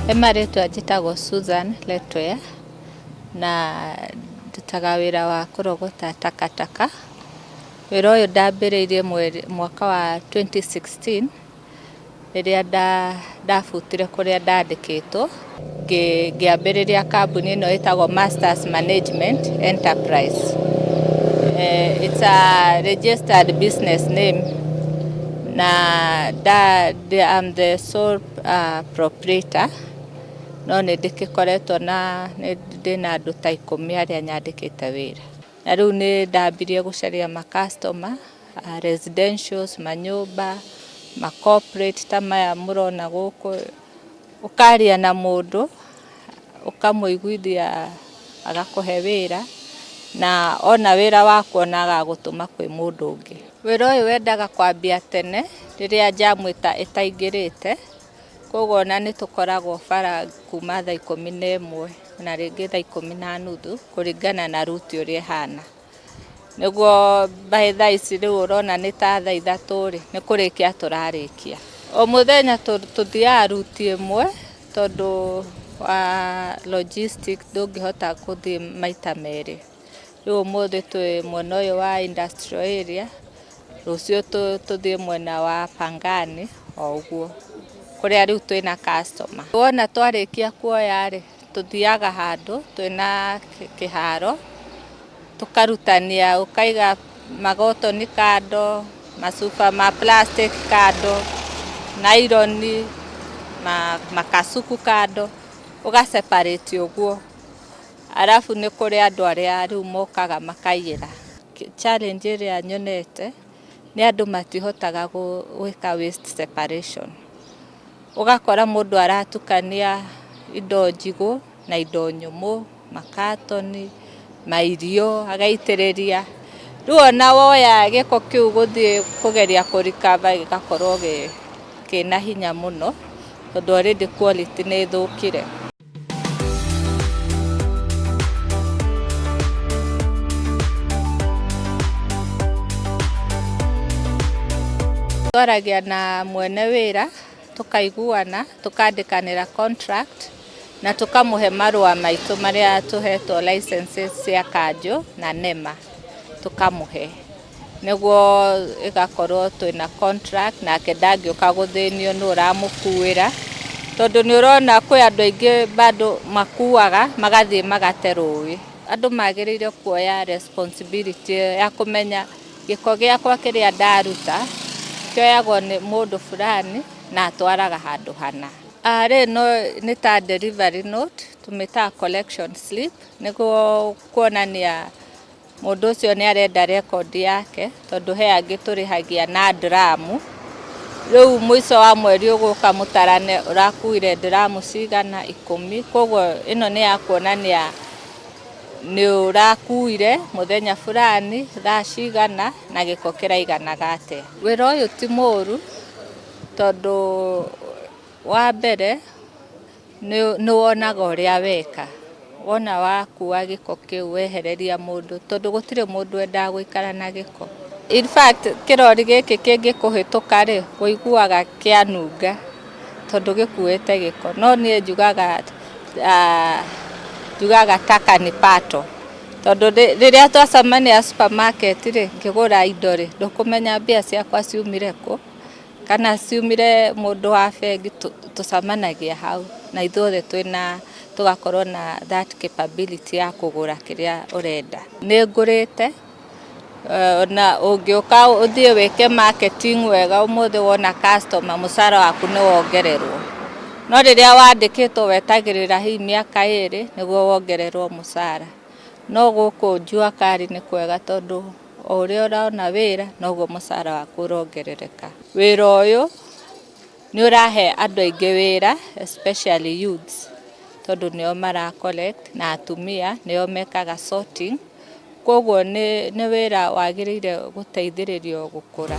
He marĩtwa njĩtagwo Susan Letwea na ndutaga wĩra wa kũrogota takataka. Wĩra ũyũ ndambĩrĩirie mwaka wa 2016 rĩrĩa ndabutire kũrĩa ndandĩkĩtwo, ngĩambĩrĩria kambuni ĩno ĩtagwo Masters Management Enterprise. It's a registered business name na I'm the sole proprietor, no nĩ ndĩgĩkoretwo na ndĩna andũ ta 10 arĩa nyandĩkĩte wĩra. Na rĩu nĩ ndambirie gũcaria ma customer, residentials, manyũmba, ma corporate ta maya mũrona gũkũ. Ũkaria na mũndũ, ũkamũiguithia agakũhe wĩra, na ona wĩra waku ona agagũtũma kwĩ mũndũ ũngĩ. Wĩra ũyũ wendaga kwambia tene rĩrĩa njamu ĩtaingĩrĩte, koguo ona nĩ tũkoragwo bara kuma thaa 11 na rĩngĩ thaa 10:30 kũringana na route ũrĩa ĩhana. Nĩguo by thaa ici rĩu ũrona nĩ ta thaa 3 rĩ, nĩ kũrĩkia tũrarĩkia. O mũthenya tũthiaga route ĩmwe tondũ wa logistic ndũngĩhota gũthiĩ maita merĩ. Rĩu ũmũthĩ twĩ mwena ũyũ wa industrial area, rũciũ tũthiĩ mwena wa Pangani o ũguo, kũrĩa rĩu twĩna customer. Wona twarĩkia kuoya rĩ, tũthiaga handũ twĩna kĩharo, tũkarutania, ũkaiga magotoni kando, macuba ma plastic kando, nylon, makasuku kando, ũga separate ũguo. Arabu nĩ kũrĩ andũ arĩa rĩu mokaga makaiyĩra. Challenge ĩrĩa nyonete nĩ andũ matihotaga gwĩka waste separation. Ũgakora mũndũ aratukania indo njigũ na indo nyũmũ, makatoni, mairio agaitĩrĩria. Rĩu ona woya gĩko kĩu gũthiĩ kũgeria kũ recover gĩgakorwo kĩna hinya mũno, tondũ already quality nĩ ĩthũkire. Twaragia na mwene wĩra, tũkaiguana, tũkandĩkanĩra contract na tũkamũhe marũa maitũ marĩa tũhetwo licenses cia kanjũ na NEMA, tũkamũhe nĩguo ĩgakorwo twĩna contract nake ndangĩũka gũthĩnio nĩ ũramũkuĩra, tondũ nĩ ũrona kwĩ andũ aingĩ bado makuaga magathiĩ magate rũĩ. Andũ magĩrĩire kuoya responsibility ya kũmenya gĩko gĩakwa kĩrĩa ndaruta kĩoyagwo nĩ mũndũ fulani na atwaraga handũ hana. Rĩ no nĩ ta delivery note, tũmĩtaga collection slip, nĩguo kuonania mũndũ ũcio nĩ arenda record yake, tondũ he angĩ tũrĩhagia na nduramu. Rĩu mũico wa mweri ũgũka mũtarane ũrakuire nduramu cigana 10, koguo ĩno nĩ ya kuonania nĩ ũrakuire mũthenya fulani thaa cigana na gĩko kĩraiganaga atĩa. Wĩra ũyũ ti mũru tondũ wa mbere nĩ wonaga ũrĩa weka. Wona wakua gĩko kĩu wehereria mũndũ, tondũ gũtirĩ mũndũ wendaga gũikara na gĩko. In fact kĩrori gĩkĩ kĩngĩkũhĩtũka rĩ, ũiguaga kĩanunga tondũ gĩkuĩte gĩko. No niĩ njugaga taka ni pato, tondũ rĩrĩa twacemania supermarket rĩ, ngĩgũra indo rĩ, ndũkũmenya mbia ciakwa ciumire kũ, kana ciumire mũndũ wa bengi, tũcemanagia hau na ithuothe twĩna tũgakorwo na that capability ya kũgũra kĩrĩa ũrenda. Nĩ ngũrĩte, na ũngĩũka ũthiĩ wĩke marketing wega ũmũthĩ wona customer mũcara waku nĩ wongererwo. No rĩrĩa wandĩkĩtwo wetagĩrĩra hihi mĩaka 2 nĩguo wongererwo mũcara. No gũkũ Jua Kali nĩ kwega tondũ o ũrĩa ũrona wĩra noguo mũcara waku ũrongerereka. Wĩra ũyũ nĩ ũrahe andũ aingĩ wĩra especially youths, tondũ nĩo mara collect na atumia nĩo mekaga sorting, koguo nĩ wĩra wagĩrĩire gũteithĩrĩrio gũkũra.